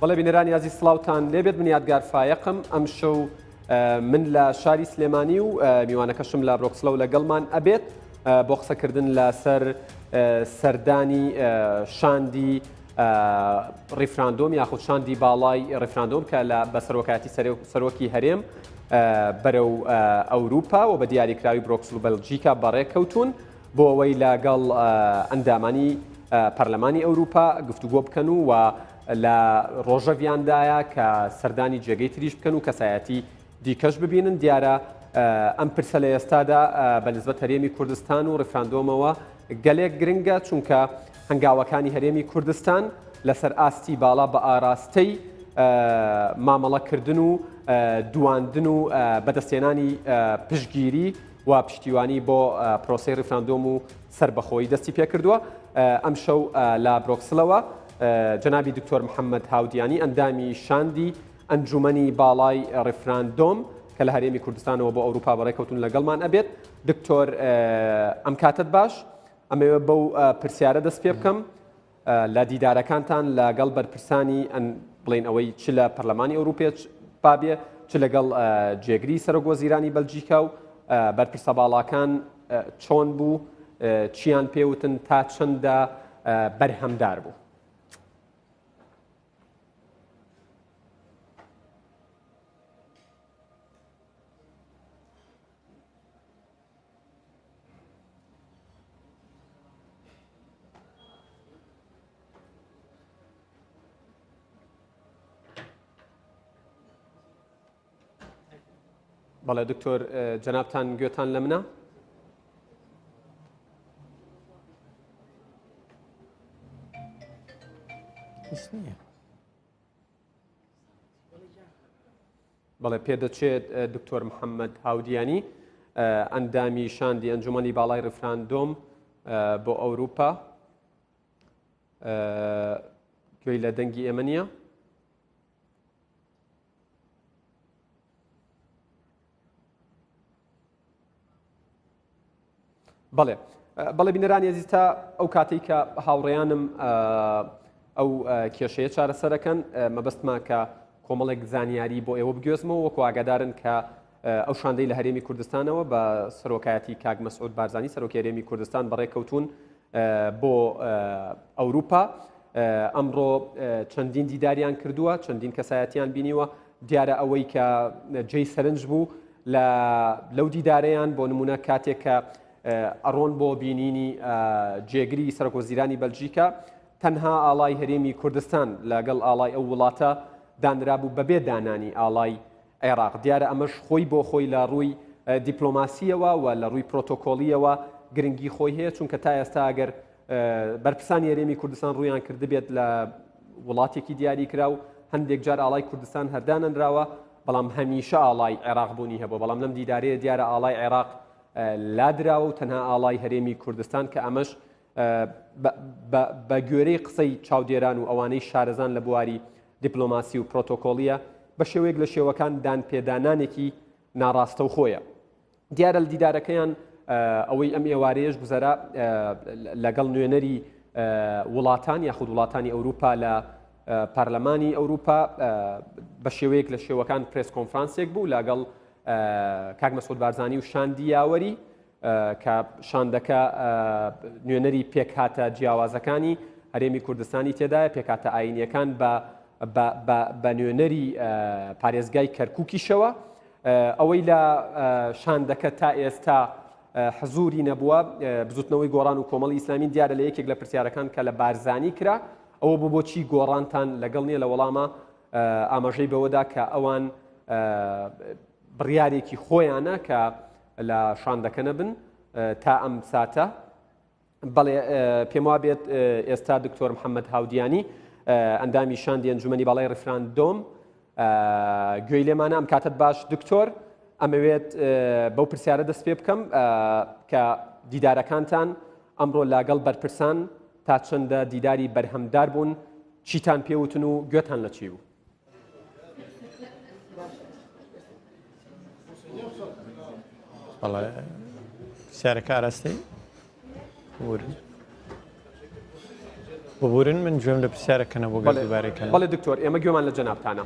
بەڵێ بینەرانی ئازیز سڵاوتان لێبێت من یادگار فایەقم ئەمشەو من لە شاری سلێمانی و میوانەکەشم لە برۆکسلە و لەگەڵمان ئەبێت بۆ قسەکردن لەسەر سەردانی شاندی ڕیفراندۆم یاخود شاندی باڵای ڕیفراندۆم کە لە بە سەرۆکایەتی سەرۆکی هەرێم بەرەو ئەوروپا و بە دیاریکراوی برۆکسل و بەلجیکا بەڕێکەوتون بۆ ئەوەی لەگەڵ ئەندامانی پەرلەمانی ئەوروپا گفتوگۆ بکەن و و لە ڕۆژەڤیاندایە کە سەردانی جێگەی تریش بکەن و کەسایەتی دیکەش ببینن دیارە ئەم پرسە لە ئێستادا بە نسبەت هەرێمی کوردستان و ڕیفراندۆمەوە گەلێک گرنگە چونکە هەنگاوەکانی هەرێمی کوردستان لەسەر ئاستی باڵا بە ئاراستەی مامەڵەکردن و دواندن و بەدەستێنانی پشگیری و پشتیوانی بۆ پرۆسەی ڕیفراندۆم و سەربەخۆیی دەستی پێکردووە. ئەمشەو لە برۆکسلەوە جەنابی دکتۆر محەممەد هاودیانی ئەندامی شاندی ئەنجومەنی باڵای ڕیفراندۆم کە لە هەرێمی کوردستانەوە بۆ ئەوروپا بەڕێکەوتون لەگەڵمان ئەبێت. دکتۆر ئەم کاتت باش ئەمەوێ بەو پرسیارە دەست پێ بکەم. لە دیدارەکانتان لەگەڵ بەرپرسانی بڵێین ئەوەی چ لە پەرلەمانی ئەوروپێ بابێ چ لەگەڵ جێگری سەرۆک وەزیرانی بەلجیکا و بەرپرسە باڵاکان چۆن بوو چیان پێوتن تا چەندە بەرهەمدار بوو؟ بەڵێ دکتۆر جەنابتان گوێتان لە منە؟ هیچ نییە. بەڵێ پێدەچێت دکتۆر محەممەد هاودیانی ئەندامی شاندی ئەنجومەنی باڵای ڕیفراندۆم بۆ ئەوروپا گوێی لە دەنگی ئێمە نییە. بەڵێ بەڵێ بینەرانی ئەزیز تا ئەو کاتەی کە هاوڕێیانم ئەو کێشەیە چارەسەرەکەن مەبەستما کە کۆمەڵێک زانیاری بۆ ئێوە بگوێزمەوە وەکو ئاگادارن کە ئەو شاندەی لە هەرێمی کوردستانەوە بە سەرۆکایەتی کاک مەسعود بارزانی سەرۆکی هەرێمی کوردستان بەڕێکەوتون بۆ ئەوروپا ئەمڕۆ چەندین دیداریان کردووە چەندین کەسایەتیان بینیوە دیارە ئەوەی کە جێی سەرنج بوو لە لەو دیدارەیان بۆ نمونە کاتێک کە ئەڕۆن بۆ بینینی جێگری سەرۆکوەزیرانی بەلجیکا تەنها ئاڵای هەرێمی کوردستان لەگەڵ ئاڵای ئەو وڵاتە دانرابوو بەبێ دانانی ئاڵای عێراق دیارە ئەمەش خۆی بۆ خۆی لە ڕووی دیپلۆماسیەوە و لە ڕووی پرۆتۆکۆلیەوە گرنگی خۆی هەیە چونکە تا ئێستا ئەگەر بەرپرسانی هەرێمی کوردستان ڕوویان کردبێت لە وڵاتێکی دیاریکرا و هەندێک جار ئاڵای کوردستان هەردانەنراوە بەڵام هەمیشە ئاڵای عێراق بوونی هەبوو بەڵام لەم دیدارەیە دیارە ئاڵای عێراق لادراوە و تەنها ئاڵای هەرێمی کوردستان کە ئەمەش بە گوێرەی قسەی چاودێران و ئەوانەی شارەزان لە بواری دیپلۆماسی و پرۆتۆکۆڵیە بە شێوەیەک لە شێوەکان دانپێدانانێکی ناڕاستەوخۆیە. دیارە لە دیدارەکەیان ئەوەی ئەم ئێوارەیەش گوزەرا لەگەڵ نوێنەری وڵاتان یاخود وڵاتانی ئەوروپا لە پەرلەمانی ئەوروپا بە شێوەیەک لە شێوەکان پرێس کۆنفرانسێک بوو لەگەڵ کاک مەسعود بارزانی و شاندی یاوەری کە شاندەکە نوێنەری پێکهاتە جیاوازەکانی هەرێمی کوردستانی تێدایە پێکهاتە ئاینیەکان بە بە نوێنەری پارێزگای کەرکووکیشەوە ئەوەی لە شاندەکە تا ئێستا حزوری نەبووە بزوتنەوەی گۆڕان و کۆمەڵی ئیسلامی دیارە لە یەکێک لە پرسیارەکان کە لە بارزانی کرا ئەوە بۆ بۆچی گۆڕانتان لەگەڵ نییە لە وەڵامە ئاماژەی بەوەدا کە ئەوان بڕیارێکی خۆیانە کە لە شاندەکە نەبن تا ئەم ساتە بەڵێ پێم وابێت ئێستا دکتۆر محەممەد هاودیانی ئەندامی شاندی ئەنجومەنی باڵای ڕیفراندۆم گوێی لێمانە ئەم کاتت باش دکتۆر ئەمەوێت بەو پرسیارە دەست پێ بکەم کە دیدارەکانتان ئەمڕۆ لاگەڵ بەرپرسان تا چەندە دیداری بەرهەمدار بوون چیتان پێوتن و گوێتان لە چی بوو؟ بەڵێ پرسیارەکە ئاراستەی ورد. ببورن من گوێم لە پرسیارەکە نەبوو گەر دووبارەی کەنەوە. بەڵێ دکتۆر ئێمە گوێمان لە جەنابتانە.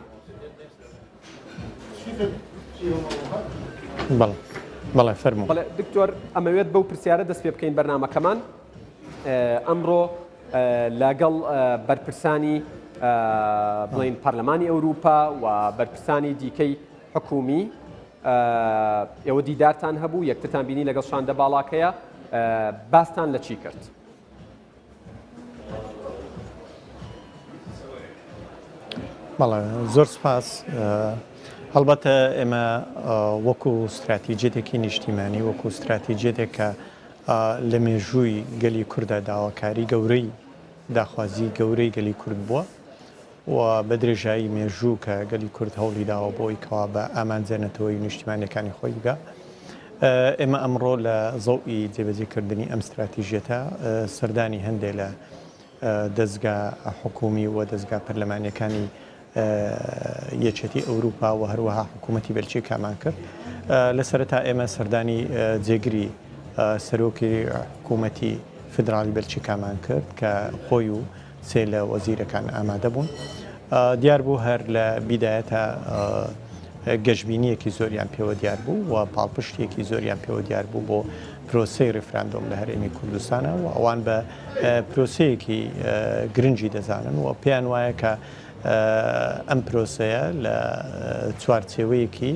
بەڵێ بەڵێ فەرموو. بەڵێ دکتۆر ئەمەوێت بەو پرسیارە دەست پێ بکەین بەرنامەکەمان ئەمڕۆ لەگەڵ بەرپرسانی بڵین پەرلەمانی ئەوروپا و بەرپرسانی دیکەی حکومی ئێوە دیدارتان هەبوو یەکترتان بینی لەگەڵ شاندە باڵاکەیە باستان لە چی کرد؟ بەڵێ زۆر سپاس. هەڵبەتە ئێمە وەکو ستراتیجیەتێکی نیشتیمانی وەکو ستراتیجیەتێک کە لە مێژووی گەلی کووردا داواکاری گەورەی داخوازی گەورەی گەلی کورد بووە و بە درێژایی مێژوو کە گەلی کورد هەوڵی داوە بۆ ئەوەی کەوا بە ئامانجە نەتەوەیی و نیشتیمانیەکانی خۆی بگا. ئێمە ئەمڕۆ لە زەوی جێبەجێکردنی ئەم ستراتیژیەتە سەردانی هەندێ لە دەزگا حکوومی و دەزگا پەرلەمانیەکانی یەکێتی ئەوروپا و هەروەها حکوومەتی بەلچیکامان کرد. لە سەرەتا ئێمە سەردانی جێگری سەرۆکی حکوومەتی فیدراڵی بەلچیکامان کرد کە خۆی و سێ لە وەزیرەکان ئامادە بوون. دیار بوو هەر لە بیدایەتا گەشبینییەکی زۆریان پێوە دیار بوو و پاڵپشتییەکی زۆریان پێوە دیار بوو بۆ پرۆسەی ڕیفراندۆم لە هەرێمی کوردستانە و ئەوان بە پرۆسەیەکی گرنگی دەزانن و پێیان وایە کە ئەم پرۆسەیە لە چوارچێوەیەکی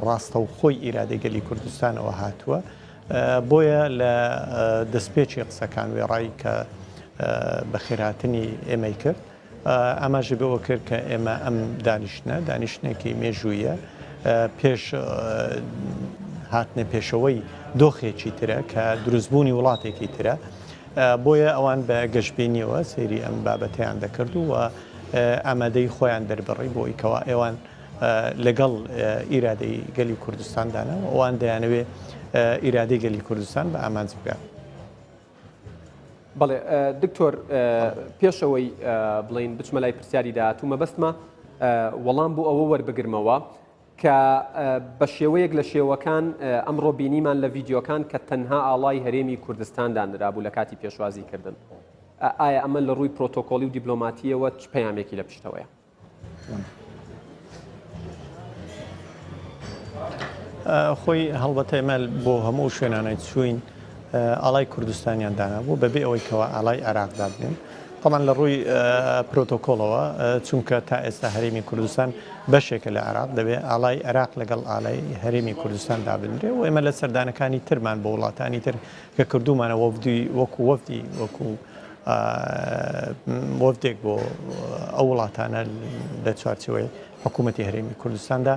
ڕاستەوخۆی ئیرادەی گەلی کوردستانەوە هاتووە. بۆیە لە دەستپێکی قسەکان وێڕای کە بەخێرهاتنی ئێمەی کرد، ئاماژەی بەوە کرد کە ئێمە ئەم دانیشتنە دانیشتنێکی مێژوویە پێش هاتنە پێشەوەی دۆخێکی ترە کە دروستبوونی وڵاتێکی ترە بۆیە ئەوان بە گەشبینیەوە سەیری ئەم بابەتەیان دەکرد و ئامادەی خۆیان دەربڕی بۆی کەوا ئێوان لەگەڵ ئیرادەی گەلی کوردستاندانە و ئەوان دەیانەوێ ئیرادەی گەلی کوردستان بە ئامانج بگات. بەڵێ دکتۆر پێشەوەی بڵین بچمە لای پرسیاری داهاتوو مەبەستمە وەڵام بۆ ئەوە وەربگرمەوە کە بە شێوەیەک لە شێوەکان ئەمڕۆ بینیمان لە ڤیددیوکان کە تەنها ئاڵای هەرێمی کوردستان دانرابوو لە کاتی پێشوازی کردن ئایا ئەمە لە ڕووی پرۆتۆکۆلی و دیبلۆماتیەوە چ پەیامێکی لە پشتەوەیە؟ خۆی هەڵبەتە ئێمە بۆ هەموو شوێنانەی چوین ئاڵای کوردستانیان دانابوو بەبێ ئەوەی کەوا ئاڵای عێراق دابنێن طبعا لە ڕووی پرۆتۆکۆڵەوە چونکە تا ئێستا هەرێمی کوردستان بەشێکە لە عێراق دەبێ ئاڵای عێراق لەگەڵ ئالای هەرێمی کوردستان دابنرێ و ئێمە لە سەردانەکانی ترمان بۆ وڵاتانی تر کە کردومانە وەفدی وەکو وەفدی وەکو وەفدێک بۆ ئەو وڵاتانە لە چوارچێوەی حکوومەتی هەرێمی کوردستاندا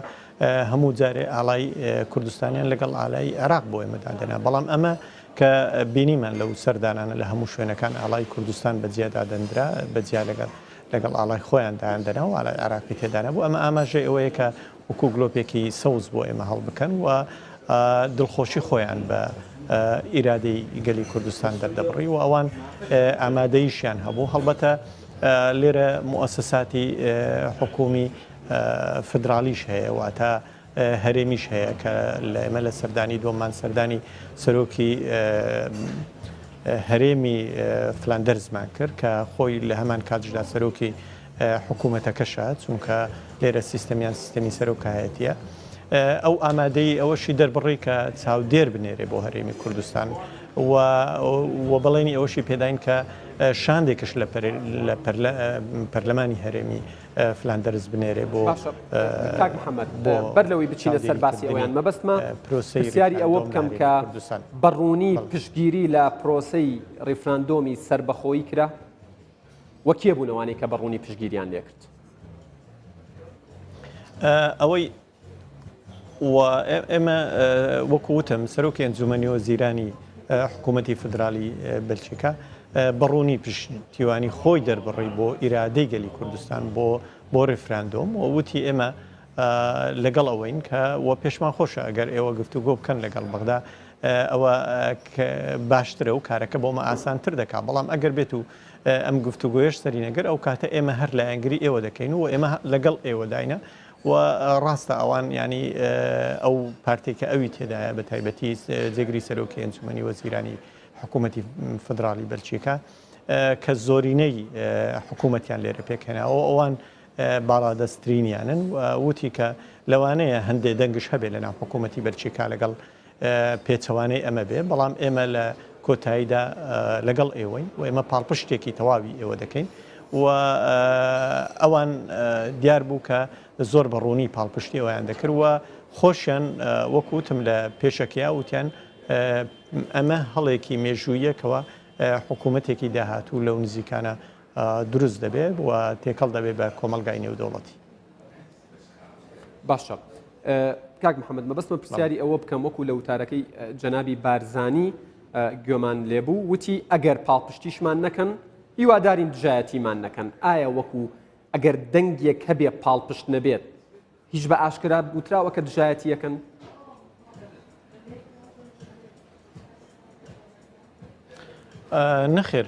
هەموو جارێ ئاڵای کوردستانیان لەگەڵ ئالای عێراق بۆ ئێمە دادەنا بەڵام ئەمە کە بینیمان لەو سەردانانە لە هەموو شوێنەکان ئاڵای کوردستان بە جیا دادەندرا بە جیا لەگەڵ لەگەڵ ئاڵای خۆیان دایاندەنا و ئالای عێراقی تێدا نەبوو ئەمە ئاماژەی ئەوەیە کە وەکو گلۆپێکی سەوز بۆ ئێمە هەڵبکەن و دڵخۆشی خۆیان بە ئیرادەی گەلی کوردستان دەردەبڕی و ئەوان ئامادەیشیان هەبوو هەڵبەتە لێرە موئەسەساتی حکومی فدرالیش هەیە واتە هەرێمیش هەیە کە لە ئێمە لە سەردانی دووەممان سەردانی سەرۆکی هەرێمی فلاندەرزمان کرد کە خۆی لە هەمان کاتشدا سەرۆکی حکوومەتەکەشە چونکە لێرە سیستەمیان سیستەمی سەرۆکایەتیە ئەو ئامادەی ئەوەشی دەربڕی کە چاودێر بنێرێ بۆ هەرێمی کوردستان و بەڵێنی ئەوەشی پێداین کە شاندێکش لە پەرلەمانی هەرێمی فلاندەرز بنێرێ بۆ باشە کاک محەممەد بەر لەوەی بچینە سەر باسی ئەویان مەبەستمە پرسیاری ئەوە بکەم کە بەڕوونی پشتگیری لە پرۆسەی ڕیفراندۆمی سەربەخۆیی کرا و کێ بوون ئەوانەی کە بەڕوونی پشتگیریان لێکرد؟ ئەوەی و ئێمە وەکو وتم سەرۆکی ئەنجومەنی وەزیرانی حکوومەتی فدرالی بەلچیکا بەڕوونی پشتیوانی خۆی دەربڕی بۆ ئیرادەی گەلی کوردستان بۆ بۆ ڕیفراندۆم و وتی ئێمە لەگەڵ ئەوەین کە و پێشمان خۆشە ئەگەر ئێوە گفتوگۆ بکەن لەگەڵ بەغدا ئەوە باشترە و کارەکە بۆمە ئاسانتر دەکات بەڵام ئەگەر بێت و ئەم گفتوگۆیەش سەری نەگر ئەو کاتە ئێمە هەر لایەنگری ئێوە دەکەین و ئێمە لەگەڵ ئێوەداینە و ڕاستە ئەوان ینی ئەو پارتێک کە ئەوی تێدایە بە تایبەتی جێگری سەرۆکی ئەنجومەنی وەزیرانی. حکوومەتی فدراڵی بەلچیکا کە زۆرینەی حکوومەتیان لێرە پێکهێناوە ئەوان باڵادەستترینیانن و وتی کە لەوانەیە هەندێ دەنگش هەبێ لەناو حکوومەتی بەلچیکا لەگەڵ پێچەوانەی ئەمە بێ، بەڵام ئێمە لە کۆتاییدا لەگەڵ ئێوەین و ئێمە پاڵپشتێکی تەواوی ئێوە دەکەین و ئەوان دیار بوو کە زۆر بە ڕوونی پاڵپشتی ئەویان دەکرد و خۆشیان وەکو وتم لە پێشەکیا وتیان ئەمە هەڵێکی مێژوویەکەوە حکوومەتێکی داهاتوو لەو نزیکانە دروست دەبێت و تێکەڵ دەبێت بە کۆمەڵگای نێودەوڵەتی. باشە کاک محەممەد مەبەستمە پرسیاری ئەوە بکەم وەکو لە وتارەکەی جەنابی بارزانی گوێمان لێبوو وتی ئەگەر پاڵپشتیشمان نەکەن هیوادارین دژایەتیمان نەکەن ئایا وەکو ئەگەر دەنگێک هەبێ پاڵپشت نەبێت هیچ بە ئاشکرا وتراوە کە دژایەتیەکەن؟ نەخێر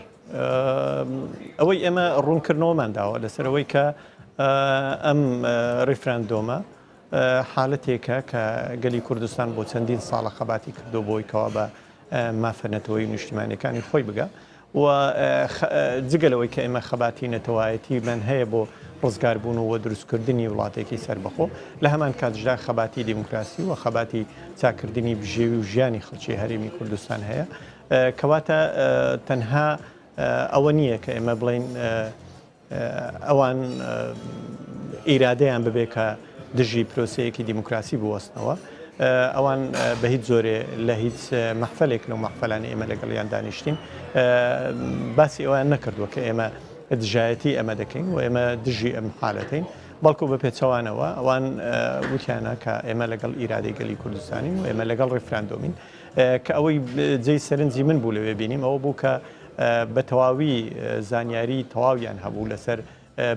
ئەوەی ئێمە ڕوونکردنەوەمان داوە لەسەر ئەوەی کە ئەم ڕیفراندۆمە حالەتێکە کە گەلی کوردستان بۆ چەندین ساڵە خەباتی کردو بۆی کەوا بە مافە نەتەوەی و نیشتیمانەکانی خۆی بگە و جگە لەوەی کە ئێمە خەباتی نەتەوایەتیمان هەیە بۆ ڕزگاربوون و دروستکردنی وڵاتێکی سەربەخۆ، لە هەمان کاتشدا خەباتی دیموکراسی و خەباتی چاککردنی بژێوی و ژیانی خەڵکی هەرێمی کوردستان هەیە. کەواتە تەنها ئەوە نییە کە ئێمە بڵێین ئەوان ئیرادەیان ببێ کە دژی پرۆسەیەکی دیموکراسی بوەستنەوە. ئەوان بە هیچ جۆرێ لە هیچ مەحفەلێک لەو مەحفەلانەی ئێمە لەگەڵیان دانیشتین باسی ئەویان نەکردووە کە ئێمە دژایەتی ئەمە دەکەین و ئێمە دژی ئەم حالەتەین بەڵکو بە پێچەوانەوە ئەوان وتیانە کە ئێمە لەگەڵ ئیرادەی گەلی کوردستانین و ئێمە لەگەڵ ڕیفراندۆمین کە ئەوەی جێی سەرنجی من بوو لەوێ بینیم ئەوە بوو کە بە تەواوی زانیاری تەواویان هەبوو لەسەر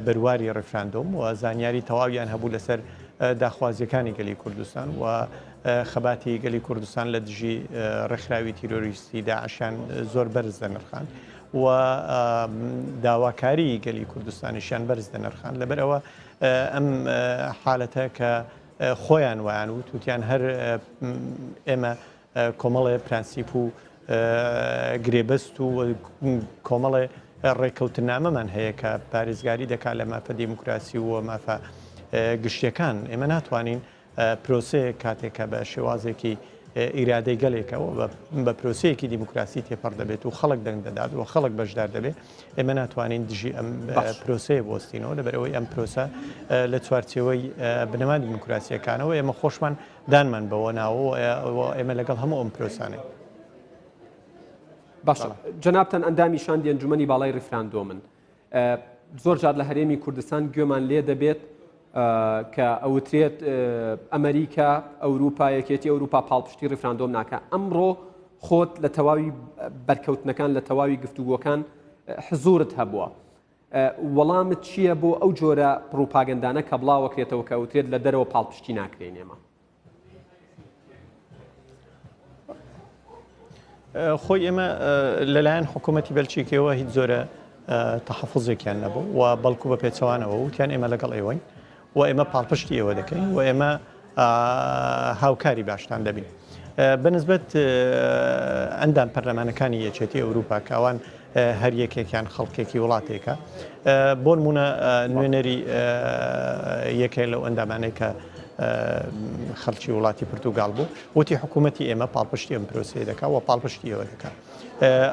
بەرواری ڕیفراندۆم و زانیاری تەواویان هەبوو لەسەر داخوازیەکانی گەلی کوردستان و خەباتی گەلی کوردستان لە دژی ڕێکخراوی تیرۆریستی داعشیان زۆر بەرز دەنرخاند و داواکاری گەلی کوردستانیشیان بەرز دەنرخاند لەبەرئەوە ئەم حالەتە کە خۆیان وایان وت وتیان هەر ئێمە کۆمەڵێ پرەنسیپ و گرێبەست و کۆمەڵێ ڕێککەوتنامەمان هەیە کە پارێزگاری دەکات لە مافە دیموکراسی و مافە گشتیەکان ئێمە ناتوانین پرۆسەیەک کاتێک کە بە شێوازێکی ئیرادەی گەلێکەوە بە پرۆسەیەکی دیموکراسی تێپەڕ دەبێت و خەڵک دەنگ دەدات و خەڵک بەشدار دەبێت ئێمە ناتوانین دژی ئەم پرۆسەیە بوەستینەوە لەبەرئەوەی ئەم پرۆسە لە چوارچێوەی بنەما دیموکراسیەکانەوە ئێمە خۆشمان دانمان بەوە ناوە و ئێمە لەگەڵ هەموو ئەم پرۆسانەین. باشە جەنابتان ئەندامی شاندی ئەنجومەنی باڵای ڕیفراندۆمن زۆر جار لە هەرێمی کوردستان گوێمان لێ دەبێت کە ئەوترێت ئەمریکا ئەوروپا یەکێتی ئەوروپا پاڵپشتی ڕیفراندۆم ناکە ئەمڕۆ خۆت لە تەواوی بەرکەوتنەکان لە تەواوی گفتوگۆکان حزورت هەبووە وەڵامت چییە بۆ ئەو جۆرە پڕوپاگەندانە کە بڵاوەکرێتەوە کە ئەوترێت لە دەرەوە پاڵپشتی ناکرێن ئێمە؟ خۆی ئێمە لەلایەن حکوومەتی بەلچیکەوە هیچ جۆرە تەحەفوزێکیان نەبوو و بەڵکو بە پێچەوانەوە وتیان ئێمە لەگەڵ ئێوەین و ئێمە پاڵپشتی ئێوە دەکەین و ئێمە هاوکاری باشتان دەبین. بەنسبەت ئەندام پەرلەمانەکانی یەکێتی ئەوروپا کە ئەوان هەر یەکێکیان خەڵکێکی وڵاتێکە بۆ نمونە نوێنەری یەکێک لەو ئەندامانەی کە خەڵکی وڵاتی پرتوگال بوو وتی حکوومەتی ئێمە پاڵپشتی ئەم پرۆسەیە دەکا و پاڵپشتی ئێوە دەکا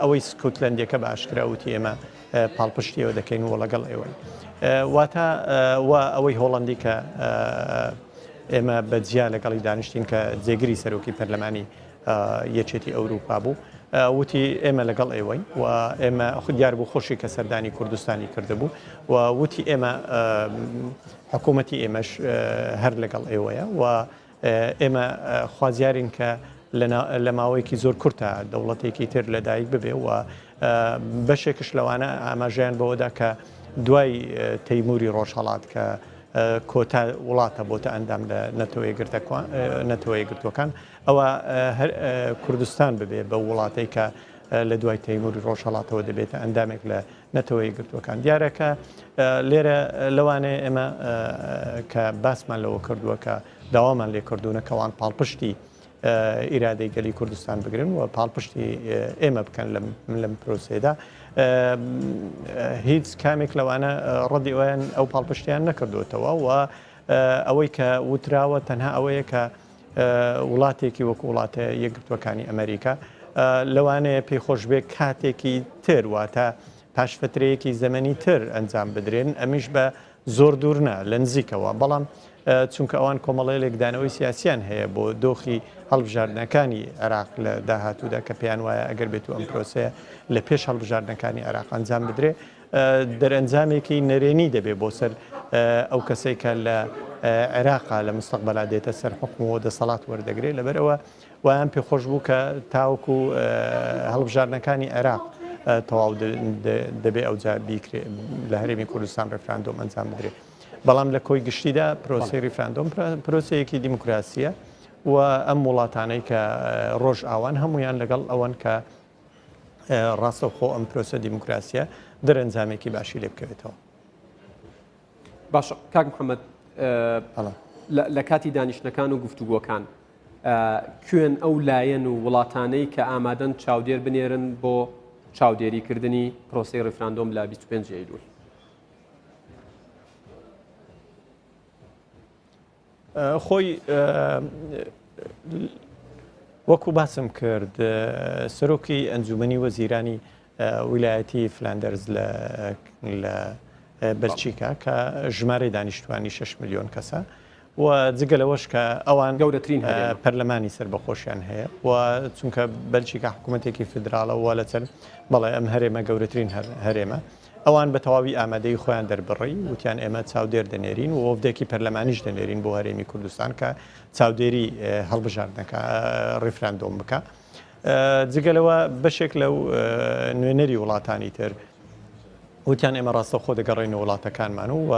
ئەوەی سکوتلەندیەکە بە ئاشکرا وتی ئێمە پاڵپشتی ئێوە دەکەین و لەگەڵ ئێوەین واتە و ئەوەی هۆڵندی کە ئێمە بە جیا لەگەڵی دانیشتین کە جێگری سەرۆکی پەرلەمانی یەکێتی ئەوروپا بوو وتی ئێمە لەگەڵ ئێوەین و ئێمە دیار بوو خۆشی کە سەردانی کوردستانی کردبوو و وتی ئێمە حکوومەتی ئێمەش هەر لەگەڵ ئێوەیە و ئێمە خوازیارین کە لە ماوەیەکی زۆر کورتە دەوڵەتێکی تر لەدایک ببێ و بەشێکش لەوانە ئاماژەیان بەوەدا کە دوای تەیموری ڕۆژهەڵات کە کۆتا وڵاتە بۆتە ئەندام لە نەتەوە یەکگرتووەکان ئەوە هەر کوردستان ببێ بە وڵاتەی کە لە دوای تەیموری ڕۆژهەڵاتەوە دەبێتە ئەندامێک لە نەتەوە یەکگرتووەکان. دیارە کە لێرە لەوانەیە ئێمە کە باسمان لەوە کردووە کە داوامان لێ کردوونە کەوان پاڵپشتی. ئیرادەی گەلی کوردستان بگرن و پاڵپشتی ئێمە بکەن لەم پرۆسەیەدا. هیچ کامێک لەوانە ڕەدی ئەویان ئەو پاڵپشتیان نەکردوێتەوە و ئەوەی کە وتراوە تەنها ئەوەیە کە وڵاتێکی وەکو وڵاتە یەکگرتووەکانی ئەمریکا لەوانەیە پێی خۆش بێ کاتێکی تر واتە پاش فترەیەکی زەمەنی تر ئەنجام بدرێن ئەمیش بە زۆر دوور نا لە نزیکەوە بەڵام چونکە ئەوان کۆمەڵی لێکدانەوەی سیاسیان هەیە بۆ دۆخی هەڵبژاردنەکانی عێراق لە داهاتوودا کە پێیان وایە ئەگەر بێت و ئەم پرۆسەیە لە پێش هەڵبژاردنەکانی عێراق ئەنجام بدرێ دەرئەنجامێکی نەرێنی دەبێ بۆ سەر ئەو کەسەی کە لە عێراقا لە مستەقبەلا دێتە سەر حوکم و دەسەڵات وەردەگرێ لەبەرئەوە وایان پێخۆش بوو کە تاوەکو هەڵبژاردنەکانی عێراق تەواو دەبێ ئەوجا بیکرێ لە هەرێمی کوردستان ڕیفراندۆم ئەنجام بدرێ بەڵام لە کۆی گشتیدا پرۆسەی ڕیفراندۆم پرۆسەیەکی دیموکراسیە و ئەم وڵاتانەی کە ڕۆژئاوان هەمویان لەگەڵ ئەوەن کە ڕاستەوخۆ ئەم پرۆسە دیموکراسیە دەرەنجامێکی باشی لێ بکەوێتەوە. باشە کاک محەممەد لە کاتی دانیشتنەکان و گفتوگۆکان کوێن ئەو لایەن و وڵاتانەی کە ئامادەن چاودێر بنێرن بۆ چاودێریکردنی پرۆسی ڕیفراندۆم لە 25 ئەیلول؟ خۆی وەکو باسم کرد سەرۆکی ئەنجومنی وەزیرانی ویلایەتی فلاندەرز لە بەلچیکا کە ژمارەی دانیشتوانی 6 میلیۆن کەسە و جگە لەوەش کە ئەوان گەورەترین پەرلەمانی سەربەخۆشیان هەیە و چونکە بەلچیکا حکوومەتێکی فیدراڵە و لە چەند بەڵێ ئەم هەرێمە گەورەترین هەرێمە ئەوان بە تەواوی ئامادەیی خۆیان دەربڕی، وتیان ئێمە چاودێر دەنێرین و وەفدێکی پەرلەمانیش دەنێرین بۆ هەرێمی کوردستان کە چاودێری هەڵبژاردنەکە، ڕیفراندۆم بکا. جگە لەوە بەشێک لەو نوێنەری وڵاتانی تر وتیان ئێمە ڕاستەوخۆ دەگەڕێینەوە وڵاتەکانمان و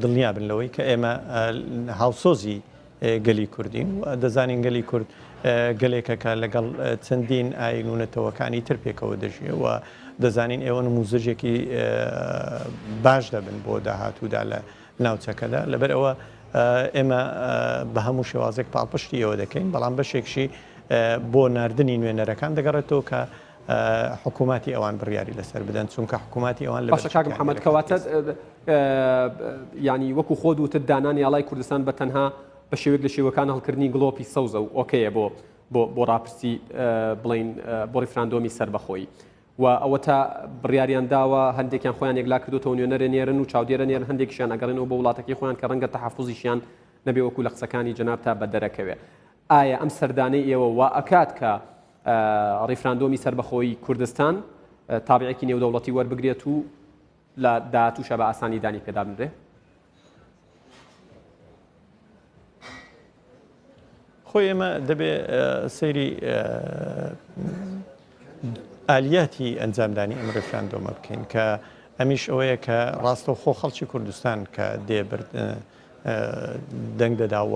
دڵنیابن لەوەی کە ئێمە هاوسۆزی گەلی کوردین و دەزانین گەلی کورد گەلێکە کە لەگەڵ چەندین ئاین و نەتەوەکانی تر پێکەوە دەژیێ و دەزانین ئێوە نموزەجێکی باش دەبن بۆ داهاتوودا لە ناوچەکەدا لەبەر ئەوە ئێمە بە هەموو شێوازێک پاڵپشتی ئێوە دەکەین بەڵام بەشێکشی بۆ ناردنی نوێنەرەکان دەگەڕێتەوە کە حکووماتی ئەوان بڕیاری لەسەر بدەن چونکە حکووماتی ئەوان لە باشە کاک محەممەد کەواتە ینی وەکو خۆت وتت دانانی ئاڵای کوردستان بە تەنها بە شێوەیەک لە شێوەکان هەڵکردنی گڵۆپی سەوزە و ئۆکەیە بۆ بۆ بۆ ڕاپرسی بڵین بۆ ڕیفراندۆمی سەربەخۆیی و ئەوە تا بڕیاریان داوە هەندێکیان خۆیان یەکلا کردوتەوە نوێنەرە نێرن و چاودێرە نێرن هەندێکیشیان ئەگەڕێنەوە بۆ وڵاتەکەی خۆیان کە ڕەنگە تەحەفوزیشیان نەبێ وەکو لە قسەکانی جەنابتا بە دەرەکەوێ ئایا ئەم سەردانەی ئێوە وا ئەکات کە ڕیفراندۆمی سەربەخۆیی کوردستان تابعێکی نێودەوڵەتی وەربگرێت و لە داهاتووشا بە ئاسانی دانی پێدا بنرێ؟ خۆی ئێمە دەبێ سەیری ئالیاتی ئەنجامدانی ئەم ڕیفراندۆمە بکەین کە ئەمیش ئەوەیە کە ڕاستەوخۆ خەڵکی کوردستان کە دێ دەنگ دەدا و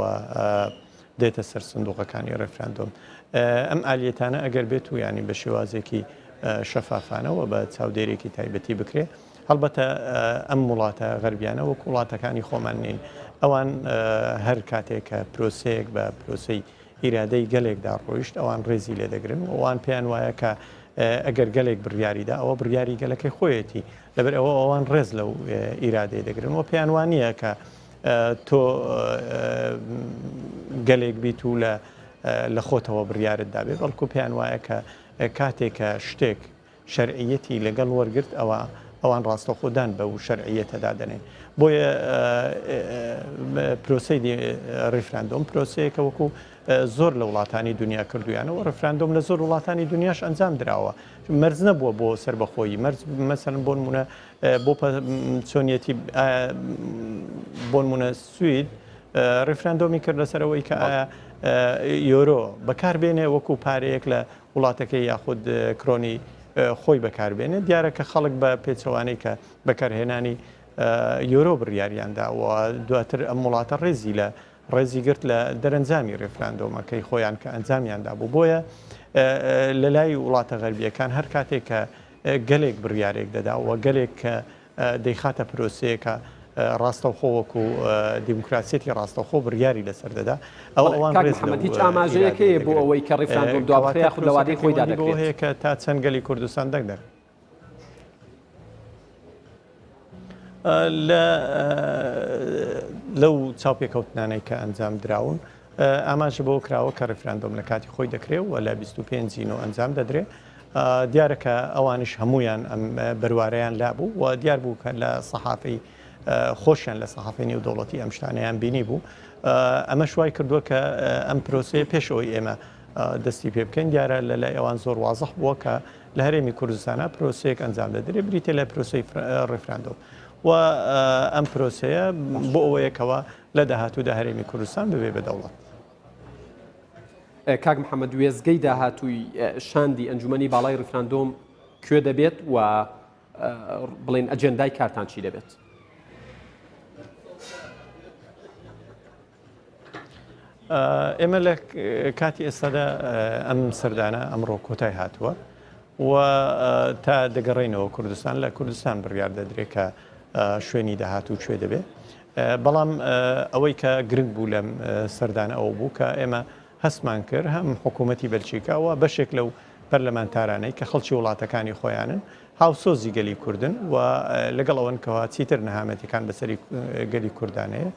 دێتە سەر سندوقەکانی ڕێفراندۆم. ئەم ئالیەتانە ئەگەر بێت و یانی بە شێوازێکی شەفافانە و بە چاودێرێکی تایبەتی بکرێ، هەڵبەتە ئەم وڵاتە غەربیانە وەک وڵاتەکانی خۆمان نین. ئەوان هەر کاتێک کە پرۆسەیەک بە پرۆسەی ئیرادەی گەلێکدا ڕۆیشت، ئەوان ڕێزی لێ دەگرن و ئەوان پێیان وایە کە ئەگەر گەلێک بڕیاری دا، ئەوە بڕیاری گەلەکەی خۆیەتی. لەبەر ئەوە ئەوان ڕێز لەو ئیرادەیە دەگرن و پێیان وا نییە کە تۆ گەلێک بیت و لە لە خۆتەوە بڕیارت دابێ بەڵکو پێیان وایە کە کاتێک کە شتێک شەرعیەتی لەگەڵ وەرگرت ئەوە ئەوان ڕاستەوخۆ دان بەو شەرعیەتەدا دەنێن بۆیە پرۆسەی ڕیفراندۆم پرۆسەیەکە وەکو زۆر لە وڵاتانی دنیا کردویانەوە ڕفراندۆم لە زۆر وڵاتانی دنیاش ئەنجام دراوە مەرج نەبووە بۆ سەربەخۆیی مەرج مەسەلەن بۆ نمونە بۆ چۆنیەتی بۆ نمونە سوید ڕیفراندۆمی کرد لەسەر ئەوەی کە ئایا یۆرۆ بەکار بێنێ وەکو پارەیەک لە وڵاتەکەی یاخود کرۆنی خۆی بەکاربێنێ دیارە کە خەڵک بە پێچەوانەی کە بەکارهێنانی یۆرۆ بڕیاریاندا و دواتر ئەم وڵاتە ڕێزی لە ڕێزی گرت لە دەرەنجامی ڕیفراندۆمەکەی خۆیان کە ئەنجامیان دابوو. بۆیە لە لای وڵاتە غەربییەکان هەر کاتێک کە گەلێک بڕیارێک دەدا و گەلێک کە دەیخاتە پرۆسەیەکە ڕاستەوخۆ وەکو دیموکراسیەتی ڕاستەوخۆ بڕیاری لەسەر دەدا ئەو ئەوان کاک ڕێز محەممەد لەو هیچ ئاماژەیەک ئیرادەیە هەیە بۆ دەگرن. ئەوەی کە ڕیفراندۆم دوابخرێ کەواتە یاخود لە پرۆسەکە وادەی خۆیدا پەیوەندی بەوە دەکرێت؟ هەیە کە تا چەند گەلی کوردستان دەنگ دەن. لە لەو چاوپێکەوتنانەی کە ئەنجام دراون ئاماژە بەوە کراوە کە ڕیفراندۆم لە کاتی خۆی دەکرێت و لە 25 نۆ ئەنجام دەدرێت. دیارە کە ئەوانیش هەمویان ئەم بەروارەیان لابوو و دیار بوو کە لە سەحافەی خۆشیان لە سەحافەی نێودەوڵەتی ئەم شتانەیان بینی بوو. ئەمەش وای کردووە کە ئەم پرۆسەیە پێش ئەوەی ئێمە دەستی پێ بکەین دیارە لە لای ئەوان زۆر وازح بووە کە لە هەرێمی کوردستانا پرۆسەیەک ئەنجام دەدرێت بریتە لە پرۆسەی ڕیفراندۆم و ئەم پرۆسەیە بۆ ئەوەیە کەوا لە داهاتوودا هەرێمی کوردستان ببێ بە دەوڵەت. کاک محەممەد وێستگەی داهاتووی شاندی ئەنجومەنی باڵای ڕیفراندۆم کوێ دەبێت و بڵێن ئەجێندای کارتان چی دەبێت؟ ئێمە لە کاتی ئێستادا ئەم سەردانە ئەمڕۆ کۆتای هاتووە و تا دەگەڕێینەوە کوردستان لە کوردستان بڕیار دەدرێت کە شوێنی داهاتوو کوێ دەبێت بەڵام ئەوەی کە گرنگ بوو لەم سەردانە ئەوە بوو کە ئێمە هەستمان کرد هەم حکوومەتی بەلچیکا و بەشێک لەو پەرلەمانتارانەی کە خەڵکی وڵاتەکانی خۆیانن هاوسۆزی گەلی کوردن و لەگەڵ ئەوەن کەوا چیتر نەهامەتیەکان بەسەری گەلی کوردانەیە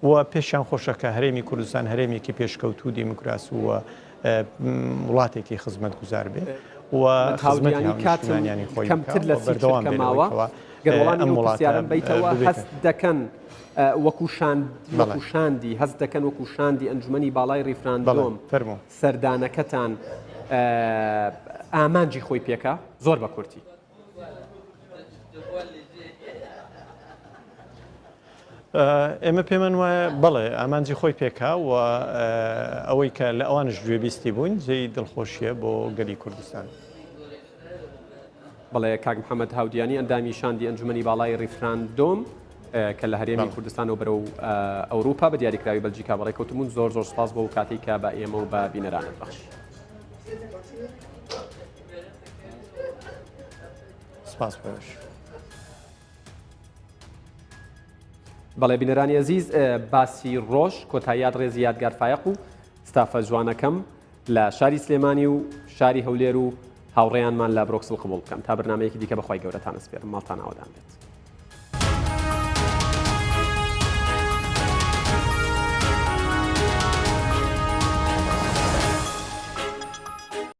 و پێشیان خۆشە کە هەرێمی کوردستان هەرێمێکی پێشکەوتوو دیموکراس و وڵاتێکی خزمەتگوزار بێ و خزمەتی هاونیشتیمانیانی خۆی کەمتر لە بەردەوام بێ ماوە گەر وەڵامی ئەم ئەو وڵاتە پرسیارەم بەیتەوە ببێتە هەست دەکەن وەکو شاند بەڵێ وەکو شاندی هەست دەکەن وەکو شاندی ئەنجومەنی باڵای بەڵێ ڕیفراندۆم فەرموو سەردانەکەتان ئامانجی خۆی پێکا زۆر بە کورتی. ئێمە پێمان وایە بەڵێ ئامانجی خۆی پێکا و ئەوەی کە لە ئەوانش گوێبیستی بووین جێی دڵخۆشیە بۆ گەلی کوردستان. بەڵێ کاک محەممەد هاودیانی ئەندامی شاندی ئەنجومەنی باڵای ڕیفراندۆم کە لە هەرێمی کوردستانەوە بەرەو ئەوروپا بە دیاریکراوی بەلجیکا بەڕێکەوتبوون زۆر زۆر سپاس بۆ کاتێک کە بە ئێمە و بە بینەرانت بەخشی. سپاس بۆش. بەڵێ بینەرانی ئەزیز باسی ڕۆژ کۆتاییات ڕێزی یادگار فایەق و ستافە جوانەکەم لە شاری سلێمانی و شاری هەولێر و هاوڕێیانمان لە برۆکسل قبوڵ بکەم تا بەرنمەیەکی دیکە بەخوای گەورەتان ئەسپێرم ماڵتان ئاوەدان بێت.